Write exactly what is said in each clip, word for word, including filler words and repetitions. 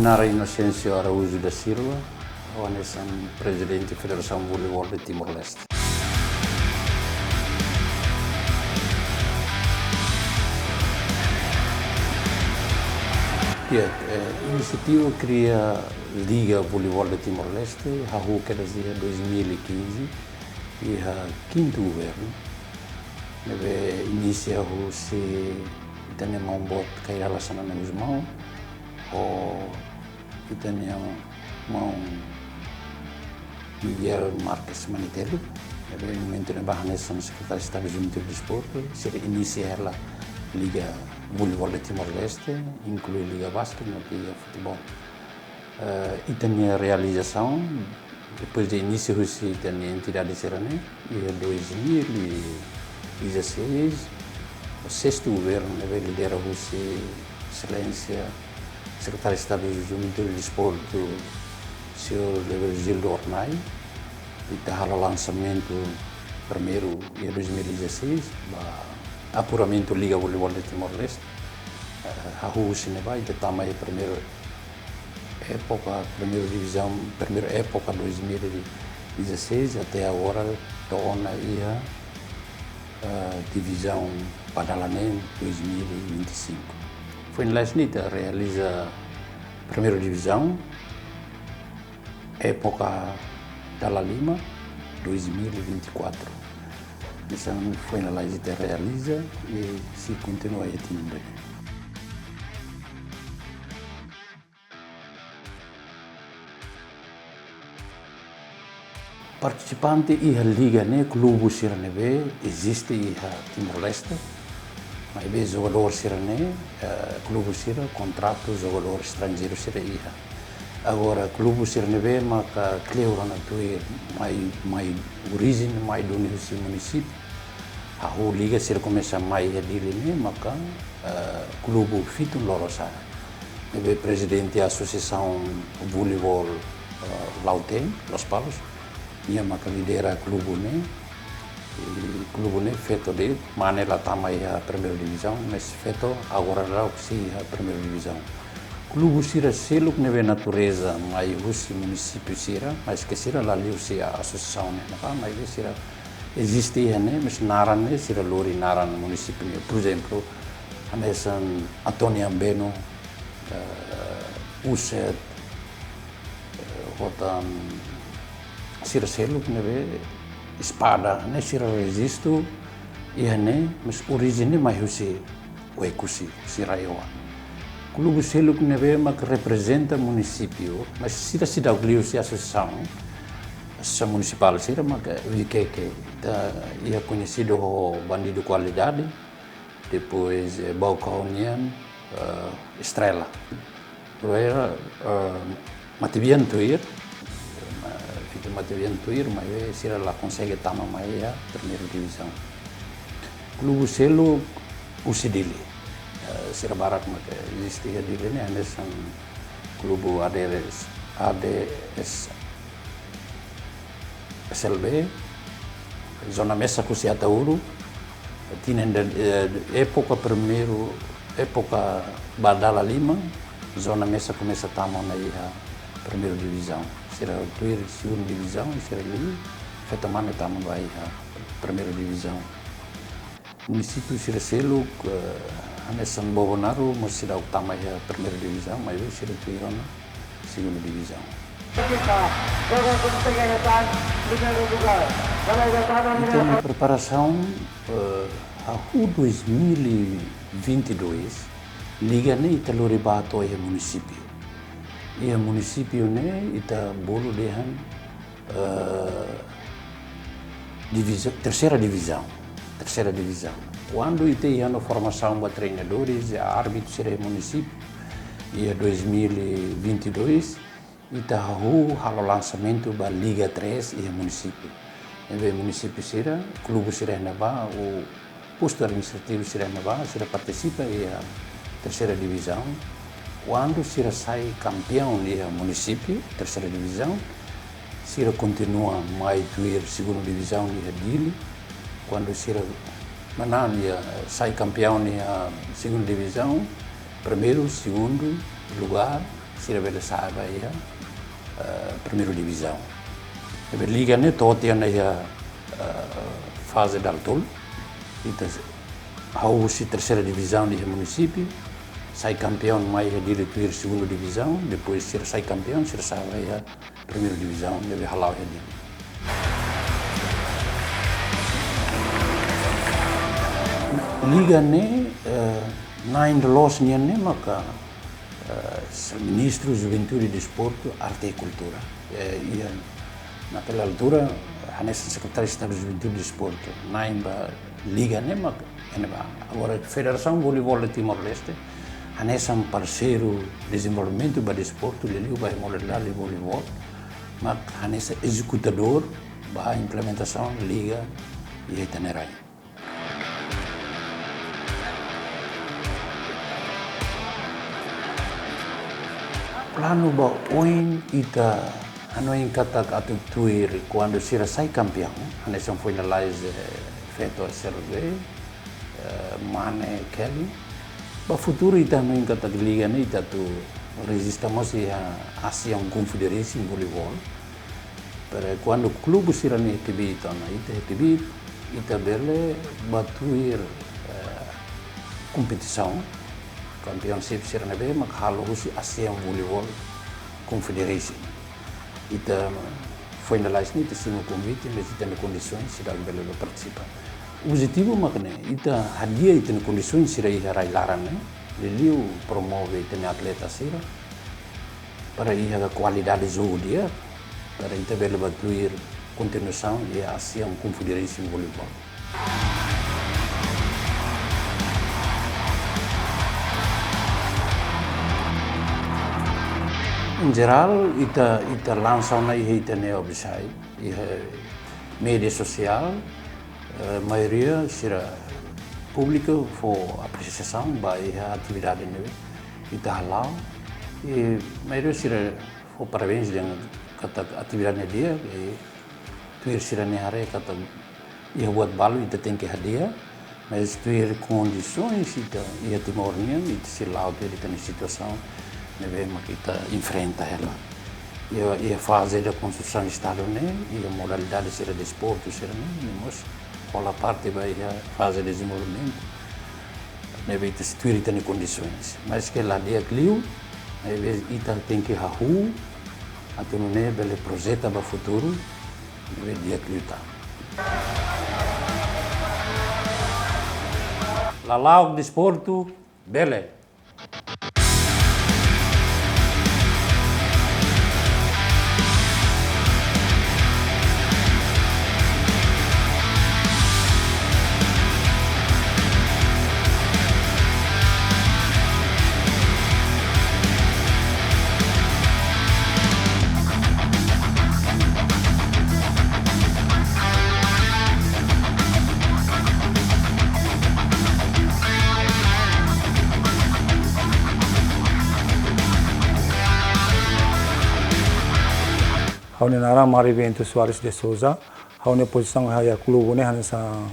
Naran Inocêncio Araújo da Silva, ha'u hanesan Prezidente Federasaun Voleibol de Timor-Leste. Ya, eh, inisiativa kria Liga Voleibol de Timor-Leste hahú kedas iha dois mil e quinze, iha kintu governu, ne'ebé inisia husi ita-nia maun boot Kay Rala Xanana Gusmão, ho ita-nia maun Miguel Marques Manitelu, ne'ebé momentu ne'ebá hanesan Sekretáriu Estadu Juventude e Desportu, sira inisia hela Liga Voleibol de Timor-Leste, inklui Liga Basket no Liga Futeból. Eh, ita-nia realizasaun, depois de inísiu husi ita-nia entidade sira-ne'e, iha dois mil e dezasseis, sestu governu ne'ebé lidera husi Exelénsia Sekretáriu Estadu Juventude e Desportu, señór Leovigildo Hornai, ita halo lansamentu primeiru iha dois mil e dezasseis, ba apuramentu Liga Voleibol de Timor-Leste. Eh, hahú husi ne'ebá, ita tama iha primeiru époka, primeiru divizaun, primeiru époka dois mil e dezasseis até agora, to'o ona iha, eh, divizaun ba dala neen dois mil e vinte e cinco. Foin lalais ne'e ita realiza primeiru divizaun, époka dala lima, dois mil e vinte e quatro. Hanesan foin lalais ita realiza i sei kontinua iha tinan ida-ne'e. Partisipante iha liga ne'e, klubu sira ne'ebé eziste iha Timor-Leste, maibé jogadór sira-ne'e, eh, klubu sira kontratu jogadór estranjeiru sira iha. Agora, klubu sira ne'ebé maka kleur ona tuir mai, mai orijen, mai duni husi munisípiu. Hahú liga sira komesa mai iha Dili ne'e maka, eh, klubu fitun lorosa'e. Ne'ebé prezidente Asosiasaun Voleibol, eh, Lautém, Lospalos, nia maka lidera klubu ne'e. I klubu ne'e feto de'it, mane la tama iha primeiru divizaun, mas feto agora daudaun sei iha primeiru divizaun. Klubu sira seluk ne'ebé natureza mai husi munisípiu sira, maske sira la liuhusi asosiasaun ne'e, ne'ebá, maibé sira eziste iha ne'e, mas naran ne'e sira lori naran munisípiu ne'e. Porezemplu, hanesan Atoni Ambeno, eh, Uset, eh, ho tan sira seluk ne'ebé Espada ne'e sira rejistu iha ne'e, mas orijen ne'e mai husi Oekusi, husi RAEOA. Klubu seluk ne'ebé mak reprezenta munisípiu, mas sira seidauk liuhusi asosiasaun, asosiasaun munisipál sira mak Vikeke, ita iha koñesidu ho Bandidu Kualidade, depois, eh, Baucau nian, eh, Estrela. Estrela, eh, matebian tuir, eh, fitu matebian tuir, maibé sira la konsege tama mai iha primeiru divizaun. Klubu seluk husi Dili. Eh, sira barak mak eziste iha Dili ne'e, hanesan klubu A D S, A D S, S L B, zona mesak husi Ataúru, tinan ida, eh, époka primeiru, époka ba dala lima, zona mesak komesa tama ona iha primeiru divizaun. Sira tuir segundu divizaun, sira liu, feto mane tama ba iha primeiru divizaun. Munisípiu sira seluk, eh, hanesan Bobonaro, mós seidauk tama iha primeiru divizaun, maibé sira tuir ona segundu divizaun. Ita-nia preparasaun, eh, hahú dois mil e vinte e dois, liga ne'e ita lori ba to'o iha munisípiu. Iha munisípiu ne'e ita bolu dehan, eh, diviza-, terseira divizaun, terseira divizaun. Kuandu ita iha ona formasaun ba treinadores, árbitru sira iha munisípiu, iha dois mil e vinte e dois, ita hahú halo lansamentu ba Liga três iha munisípiu. Ne'ebé munisípiu sira, klubu sira iha ne'ebá, ou postu administrativu sira iha ne'ebá, sira partisipa iha terseira divizaun. Kuandu sira sai kampiaun iha munisípiu, terseira divizaun, sira kontinua mai tuir segundu divizaun iha Dili. Kuandu sira manán iha, sai kampiaun iha segundu divizaun, primeiru, segundu lugár, sira bele sa'e ba iha, eh, primeira divizaun. Ne'ebé liga ne'e to'o tiha ona iha, eh, faze dala tolu. Ita hahú husi terseira divizaun iha munisípiu, sai kampiaun mai iha Dili tuir segunda divizaun, depois sira sai kampiaun, sira sa'e ba iha primeira divizaun, ne'ebé hala'o iha Dili. Liga ne'e, eh, na'in-loloos nian ne'e maka, eh, Ministru Juventude, Desportu, Arte e Kultura. Eh, iha naquela altura, hanesan Sekretáriu Estadu Juventude e Desportu. Na'in ba liga ne'e mak N B A. Agora, Federasaun Voleibol de Timor-Leste, hanesan parseiru dezenvolvimentu ba desportu, liuliu ba modalidade voleibol, mak hanesan ezekutadór ba implementasaun liga iha ita-nia rai. Planu ba oin ita hanoin katak atu tuir kuandu sira sai kampiaun, hanesan finalize, eh, feto S R V, eh, Mane Kelly. Ba futuru ita hanoin katak liga ne'e ita atu rejista mós iha Asian Confederation Volleyball. Para kuandu klube sira-ne'e kbiit ona, ita kbiit, ita bele ba tuir, eh, kompetisaun, championship sira ne'ebé mak halo husi Asian Volleyball Confederation. Ita finalize ne'e, ita simu konvite, maibé ita-nia kondisoens seidauk bele ba partisipa. Objetivu mak ne'e, ita hadi'a ita-nia kondisoens sira iha rai-laran ne'e, liuliu promove ita-nia atleta sira, para iha kualidade jogu di'ak, para ita bele ba tuir kontinuasaun iha Asian Confederation Volleyball. Em geral, ita, ita lansa ona iha ita-nia website, iha média sosiál, eh, maioria sira públiku fó apresiasaun ba iha atividade ne'ebé ita hala'o. I maioria sira fó parabéns dehan katak atividade ne'e di'ak, i tuir sira-nia haree katak iha buat balu ita tenke hadi'a, mas tuir kondisoens ita iha Timor nian, ita sei la'o tuir ita-nia situasaun ne'ebé mak ita enfrenta hela. Iha, iha faze de konstrusaun Estadu ne'e, iha modalidade sira desportu sira-ne'e, ne'e mós hola parte ba iha faze dezenvolvimentu. Ne'ebé ita sei tuir ita-nia kondisoens. Maske la di'ak liu, ne'ebé ita tenke hahú, atu nune'e bele projeta ba futuru, ne'ebé di'ak liután. Lala'ok desportu, bele. Ha'u-nia naran Mari Bento Soares de Souza, ha'u-nia pozisaun iha klube ne'e hanesan,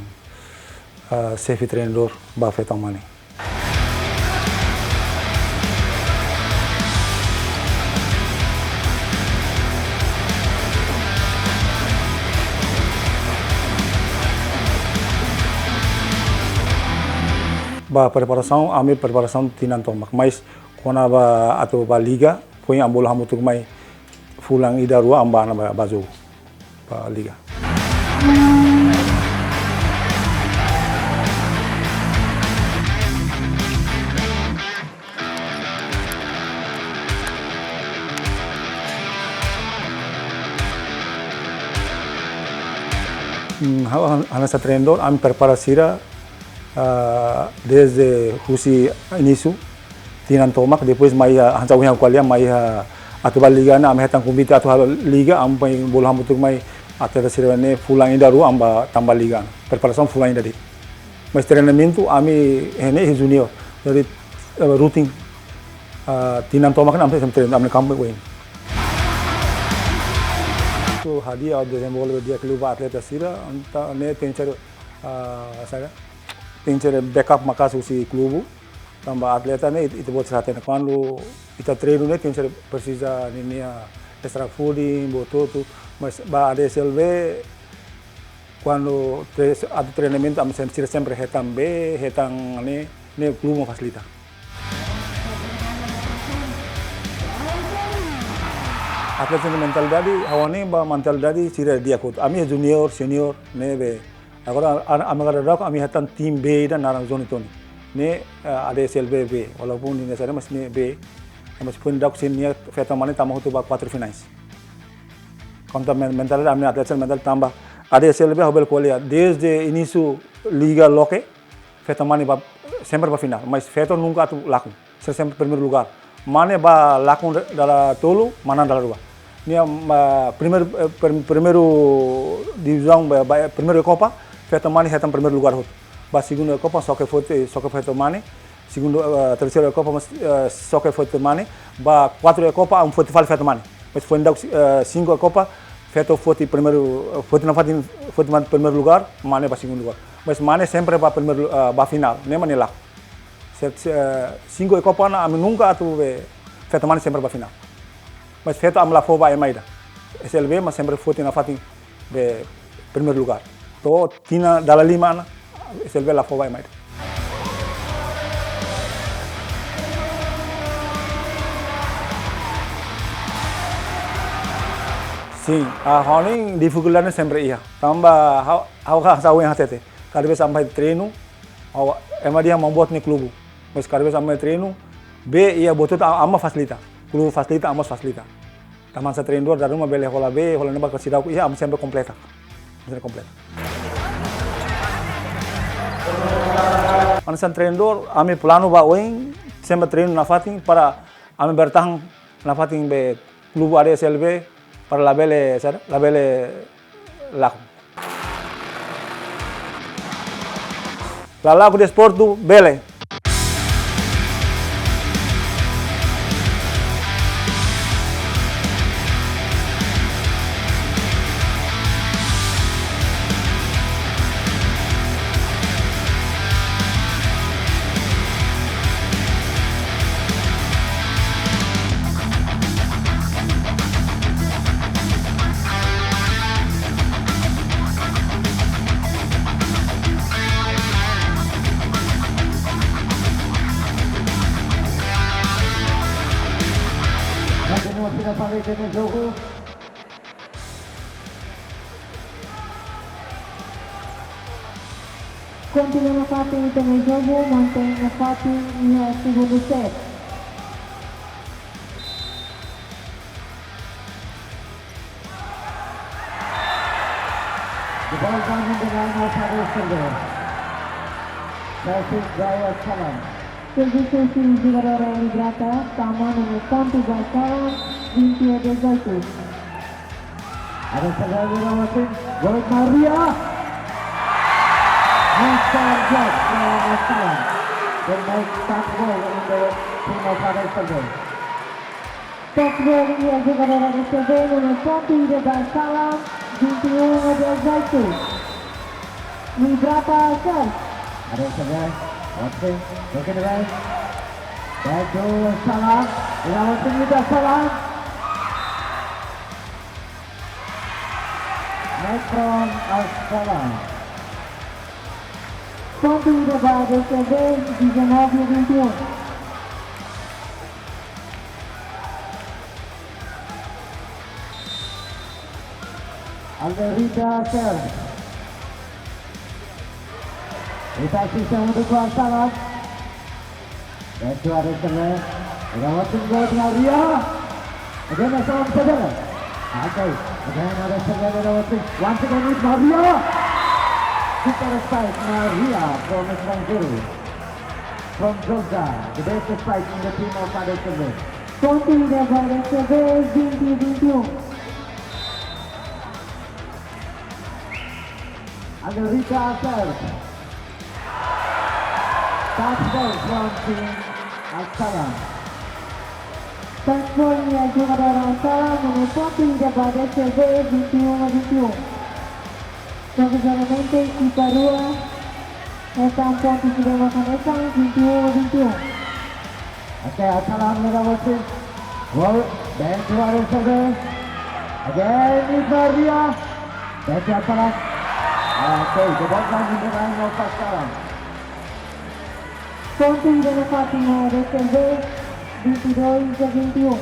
ah, xefe treinadór ba feto Mane. Ba preparasaun, ami preparasaun tinan tomak, mas kona-ba atu ba liga, foin ami bolu hamutuk mai fulan ida rua ami ba, ba, ba jogu ba liga. Hmm, ha'u han-, hanesan treinadór, ami prepara sira, ah, dezde husi inísiu, tinan tomak, depois mai, ah, hanesan ohin ha'u ko'alia mai, ah, atu ba liga ona, ami hetan konvite atu halo liga, ami foin bolu hamutuk mai atleta sira-ne'e fulan ida rua ami ba tama ba liga ona. Preparasaun fulan ida de'it. Mas treinamentu ami iha ne'e iha junior. Jadi, eh, rutin, ah, tinan tomak ne'e ami sempre treinu, ami kampu oin. Atu hadi'a dezenvolve di'ak liu ba atleta sira, entaun ne'e tenke ser, ah, saida, tenke ser backup maka'as husi klube, tanba atleta ne'e it-, ita-boot sira hatene. Kuandu Ita treinu ne'e tenke ser presiza ninia extra fooding, buat hotu, mas ba A D S L B, kuandu tre-, atu treinamentu, ami sem-, sira sempre hetan bee, hetan ne'e, ne'e klube fasilita. Atleta sira-nia mentalidade, ha'u hanoin ba mentalidade sira di'ak hotu. Ami junior, senior, ne'ebé. Agora, a-, ami agora daudaun, ami hetan tim B ida naran Johnny Tony. Ne'e, eh, A D S L B B, walaupun ne'e sare mas ne'e B, mas foin daudaun sira-nia feto mane tama hotu ba kuatru finais. Konta men-, mentalidade, ami atleta sira-nia mentalidade tanba A D S L B ha'u bele ko'alia. Desde inísiu liga loke, feto mane ba, sempre ba finál, mas feto nunka atu lakon, sira sempre primeiru lugar. Mane ba lakon dala tolu, manán dala rua. Nia, ah, primeiru, eh, prim-, primeiru divizaun ba, ba, primeiru Ekopa, feto mane hetan primeiru lugar hotu. Ba segundu Ekopa, xoke foti, xoke feto mane, segundu, eh, terseiru Ekopa, mas, eh, xoke feto mane, ba kuatru Ekopa, amu foti fali feto mane. Mas foin daudaun, eh, sinku Ekopa, feto foti primeiru, eh, foti nafatin, foti mane primeiru lugar, mane ba segundu lugar. Mas mane sempre ba primeiru, eh, ba finál, ne'e mane la. Se, se, eh, sinku Ekopa ona, ami nunka atu be feto mane sempre ba finál. Mas feto ami la fó ba ema ida. S L B, mas sempre foti nafatin be primeiru lugar. To'o tinan dala lima ona, S L B la fó ba ema ida. Sin, ah, ha'u hanoin difikuldade sempre iha. Tanba ha'u, ha'u, ha'u, ha'u hatete. Kada vez ami bá treinu, ha'u, ema dehan maun boot ne'e klube. Mas kada vez ami bá treinu, bee iha buat hotu a-, ami fasilita. Klube fasilita, ami fasilita. Tanba hanesan treinadór dala ruma bele hola bee, hola ne'ebá ka seidauk iha, ami sempre kompleta. Sempre kompleta. Hanesan treinadór, ami planu ba oin, sempre treinu nafatin para ami bertahan nafatin be klube A D S L B para labele, saida, labele lakon. Lala'ok desportu bele. Kontinua fila fali ita-nia jogu. Kontinua nafatin ita-nia jogu, mantein nafatin iha segundu set. The ball down in the line of A D S L B. Passing by Al-Salam. Servisu husi jogadór Librata, tama no pontu ba Al-Salam, vinte a dezoito. A D S L B, Maria. Nice block from Al-Salam. The next touch ball in the team of A D S L B. Touch ball iha jogadór A D S L B, nu'udar pontu ida ba Al-Salam, vinte e um a dezoito. Librata serve. A D S L B, watching, looking away. Back to Al-Salam. Ida watching with Al-Salam. Net from Al-Salam. Pontu ida ba A D S L B, dezanove a vinte e um. Alderita serve. Ita asiste untuk Al-Salam. Back to A D S L B. Ida watching goal Maria. Again, Al-Salam saja. Okay. Again, A D S L B, ida watching. Once again, it's Maria. Super strike, Maria from Sranguru. From Jogja, the best strike in the team of A D S L B. Pontu ida ba A D S L B, vinte a vinte e um. Alderita serve. Touch ball from team Al-Salam. Touch ball iha jogadór Al-Salam, nu'udar pontu ida ba A D S L B, vinte e um a vinte e um. Provizoriamente, ekipa rua hetan pontu sira maka hanesan, vinte e um a vinte e um. A Oke, Al-Salam, Legabotin. Wow, dan keluar dari serve. Again, Maria. Dan ke Al-Salam. Oke, the ball line in the line of Al-Salam. Pontu ida nafatin, Al-Salam, vinte e dois a vinte e um.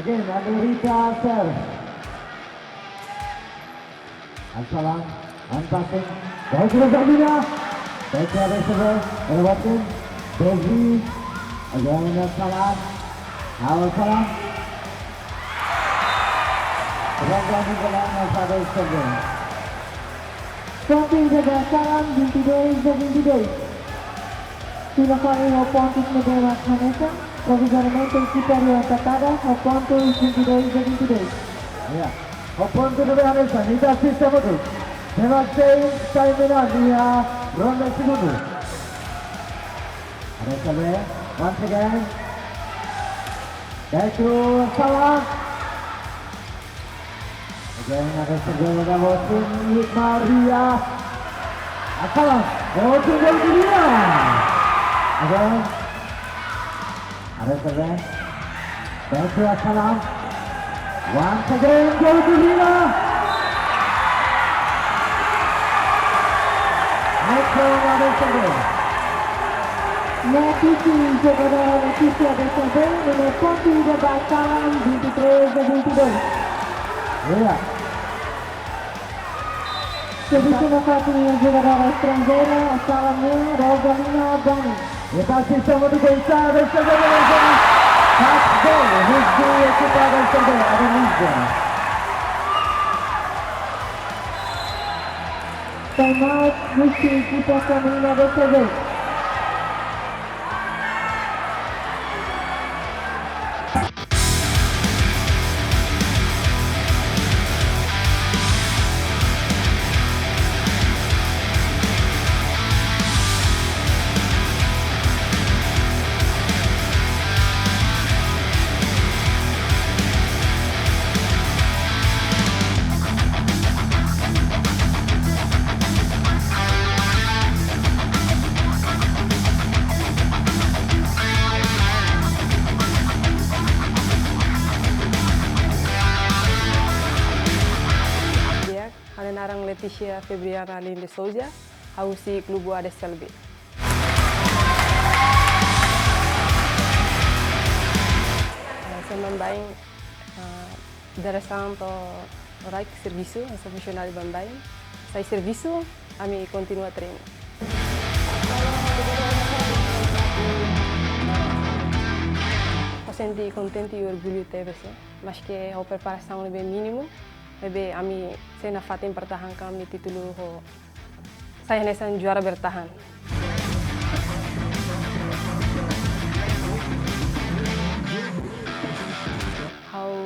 Again, Andrita serve. Al-Salam, one passing. Ball to Rosalina. Back to Al-Salam. Al-Salam. Again, Al-Salam. Now Al-Salam. Rosalina, Al-Salam. Pontu ida ba Al-Salam, vinte e dois a vinte e dois. Tuir nafatin ho pontus ne'ebé mak hanesan, provizoriamente ekipa rua empatada ho pontus vinte e dois a vinte e dois. Ya, ho pontu ne'ebé hanesan, ita asiste hamutuk. Tema sei sai menor iha ronda segundu. Ada sabe, once again. Back to Salah. Again, ada sabe, ada Wasim, Maria. Al-Salam, Wasim dari Maria. Again, ada sabe. Back to Al-Salam. Once again, goal to Rina. Next one, ada sabe. Letícia, jogadora Letícia dessa vez, no ponto de Al-Salam, vinte e três a vinte e dois. Yeah. Servisu nafatin jogadora estranjeira, Al-Salam nian, Rosalina Bani. Ita asiste hamutuk ho Al-Salam, Al-Salam, Al-Salam. Touchdown, husi ekipa Al-Salam, ada Lisbon. Time out, husi ekipa feminina Al-Salam. Di'ak, ha'u-nia naran Letícia Febriana Lin de Souza, ha'u husi klube A D S L B. Eh, hanesan baibain, eh, dadeer-saan to'o oras ne'e servisu, hanesan funsionáriu baibain. Sai servisu, ami kontinua treinu. Ha'u sente kontente i orgullu tebes, eh. Maske ho preparasaun ne'ebé mínimu, maibé ami sei nafatin pertahankan ami-nia títulu ho sai hanesan juara bertahan. Ha'u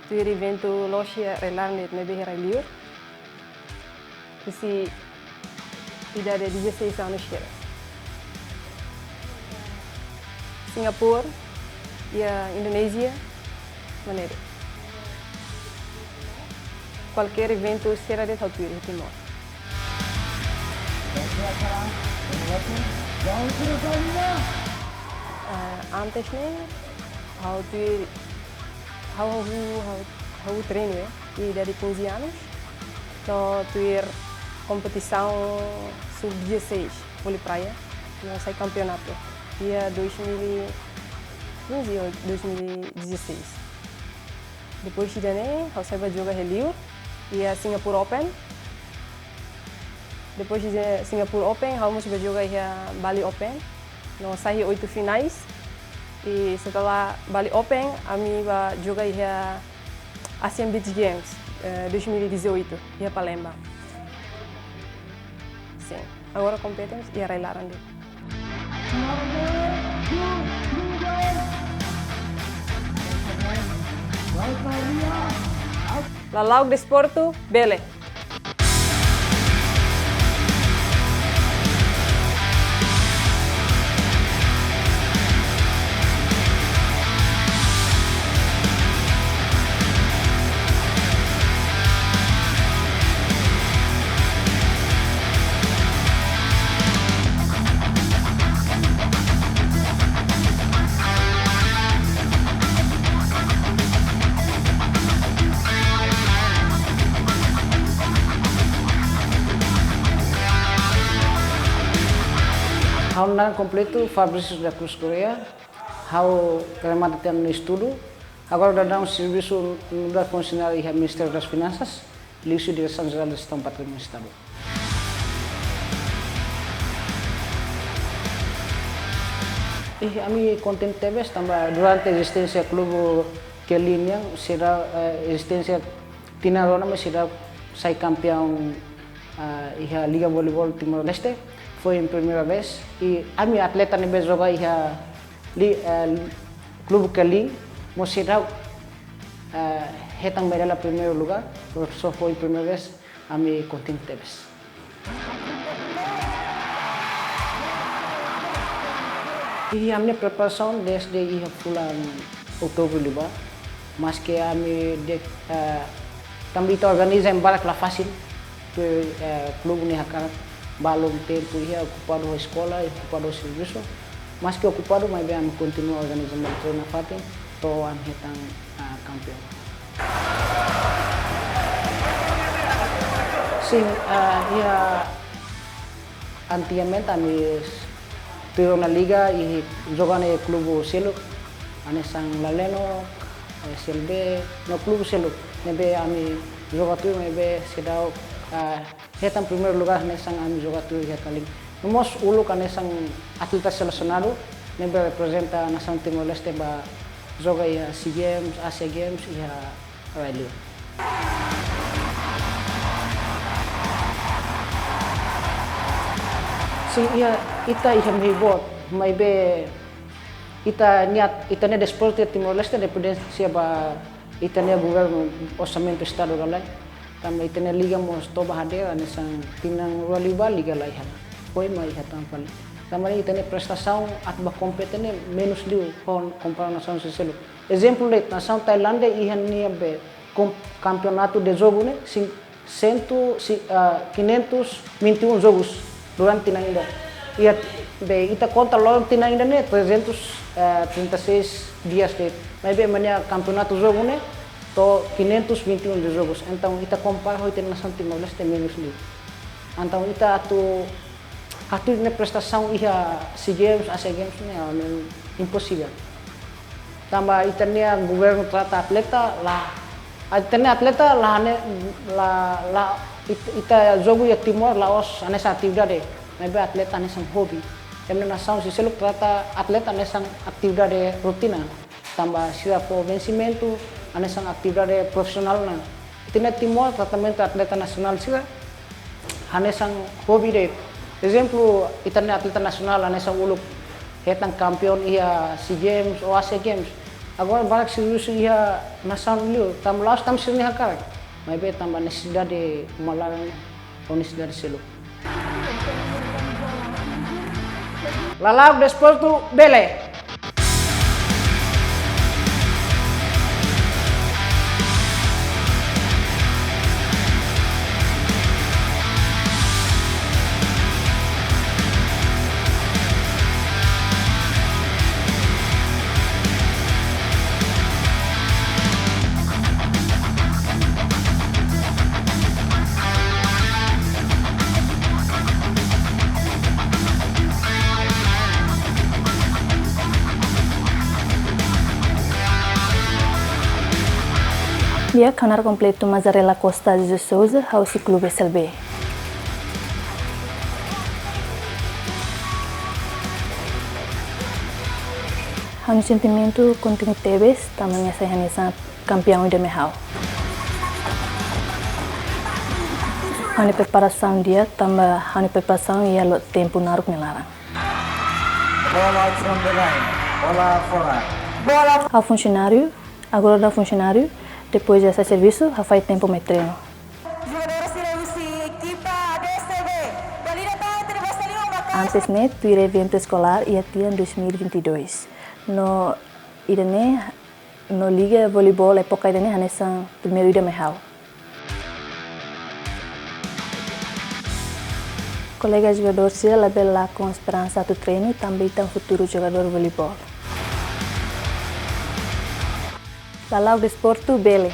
tuir eventu loos iha rai-laran de'it ne'ebé iha rai-liur. Husi idade dezasseis anos sira. Singapura, iha Indonézia, mak ne'e de'it. Kualkér eventu sira de'it ha'u tuir iha Timor. Ah, antes ne'e, ha'u tuir, ha'u, ha'u, ha'u, ha'u treinu, eh, iha idade quinze anos. No tuir kompetisaun sub dezasseis, vólei praia, no sai kampeonatu iha dois mil e quinze ou dois mil e dezasseis. Depois de ne'e, ha'u sai bá joga iha liur, iha Singapore Open. Depois de Singapore Open, ha'u mós bá joga iha Bali Open. No sai iha oito finais. I setelah Bali Open, ami bá joga iha Asian Beach Games, eh, dois mil e dezoito, iha Palembang. Sin, agora kompete iha rai-laran de'it. Lala'ok desportu, bele. Ha'u-nia naran kompletu Fabricius da Cruz Correia, ha'u remata tiha ha'u-nia estudu. Agora daudaun servisu nu'udar funsionáriu iha Ministériu das Finansas, liuhusi Diresaun Jerál Jestaun Patrimóniu Estadu. Ih, ami kontente tebes tanba durante ezisténsia klube Kelly nian, seidauk, eh, ezisténsia tinan rua ona mai seidauk sai kampiaun, ah, iha Liga Voleibol Timor-Leste, foin primeira vez. I ami atleta ne'ebé joga iha li-, eh, klube Kelly mós seidauk, eh, hetan medalla primeiru lugar, só foin primeira vez, ami kontente tebes. I ami-nia preparasaun dezde iha fulan Outubru liubá, maske ami de, eh, tanba ita organiza ema barak la fasil, tuir, eh, klube nia hakarak, balun tempu iha okupadu ho eskola, okupadu ho servisu, maske okupadu maibé ami kontinua organiza ema barak treinu nafatin, to'o ami hetan, ah, kampiaun. Sin, ah, iha antigamente ami tuir ona liga i joga iha klube seluk, hanesan Laleno, eh, S L B, no klube seluk ne'ebé ami joga tuir maibé seidauk, ah, hetan primeiru lugar hanesan ami joga tuir iha Kelly. No mós uluk hanesan atleta selesionadu ne'ebé reprezenta nasaun Timor-Leste ba joga iha SEA Games, Asia Games, iha rai-li'ur. Sin, iha, ita iha mehi boot, maibé ita-nia, ita-nia desportu iha Timor-Leste dependensia ba ita-nia governu, orsamentu Estadu ka lae. Tanba ita-nia liga mós toba hadeer, hanesan tinan rua liubá liga la iha. Foin mak iha tan fali. Tanba ita-nia prestasaun atu ba kompete ne'e menus liu ho kompara nasaun sira seluk. Ezemplu de'it, nasaun Tailándia iha nia be kom-, kampeonatu de jogu ne'e, sin-, sentu, si-, ah, quinhentos vinte e um jogus durante tinan ida. Iha be ita konta loron tinan ida ne'e trezentos, ah, trinta e seis dias de'it. Maibé ema nia kampeonatu jogu ne'e to'o quinhentos vinte e um de jogus. Entaun ita kompara ho ita nasaun Timor-Leste menus liu. Entaun ita atu, atu nia prestasaun iha SEA Games, Asia Games ne'e, ne'e imposivel. Tanba ita-nia governu trata atleta la, ita-nia atleta la hanesan, la, la, it-, ita jogu iha Timor la'ós hanesan atividade, maibé atleta hanesan hobi. Ema nia nasaun sira seluk trata atleta hanesan atividade rutina. Tanba sira fó vensimentu hanesan atividade profisionál ona. Ita-nia Timor tratamentu atleta nasionál sira hanesan hobi de'it. Ezemplu, ita-nia atleta nasionál hanesan uluk hetan kampiaun iha SEA Games ou Asia Games. Agora barak servisu iha nasaun li'ur, tanba la'ós tanba sira-nia hakarak, maibé tanba nesesidade uma laran, ou nesesidade seluk. Lala'ok desportu bele. Di'ak, ha'u-nia naran kompletu Mazarela Costa de Souza, ha'u husi klube S L B. Ha'u-nia sentimentu kontente tebes, tanba nia sai hanesan kampiaun ida mai ha'u. Ha'u-nia preparasaun di'ak, tanba ha'u-nia preparasaun iha loron tempu naruk nia laran. Bola from the line. Bola fora. Bola. Ha'u funsionáriu, agora ha'u funsionáriu, depois de sai servisu, ha'u fai tempu mai treinu. Jogadór sira husi ekipa D S T V, balida tau entre basta lima maka. Antes ne'e, tuir eventu eskolár iha tinan dois mil e vinte e dois. No ida-ne'e, no liga voleibol époka ida-ne'e hanesan primeiru ida mai ha'u. Kolega jogadór sira labele lakon esperansa atu treinu, tanba ita-nia futuru jogadór voleibol. Lala'ok desportu bele.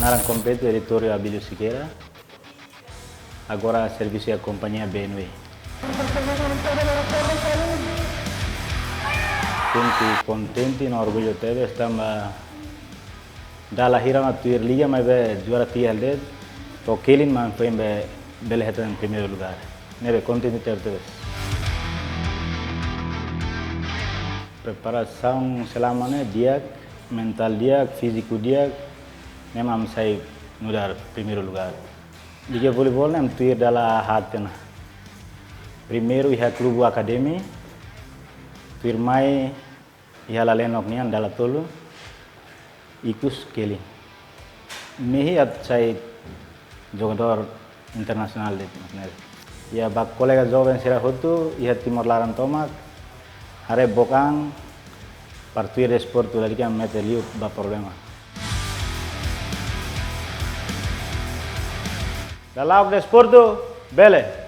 Naran kompletu Eritório Abílio Sequeira. Agora servisu iha kompañia B N W. Sente kontente no orgullu tebes tanba dala hira mak tuir liga maibé juara tiha hela de'it, to'o kelin mak foin be bele hetan primeiru lugár. Ne'ebé kontente tebetebes. Preparasaun selama ne'e di'ak, mentál di'ak, fíziku di'ak, ne'e mak ami sai nu'udar primeiru lugár. Liga voleibol ne'e ami tuir dala haat ona. Primeiru iha klubu akademi, tuirmai iha Lalenok nian dala tolu, ikus kelin. Mehi atu sai jogadór internasionál de'it, maksudnya. Iha ba kolega joven sira hotu iha Timor laran tomak, haree book an, para tuir desportu, lalika mete liu ba problema. Dala haat desportu, bele.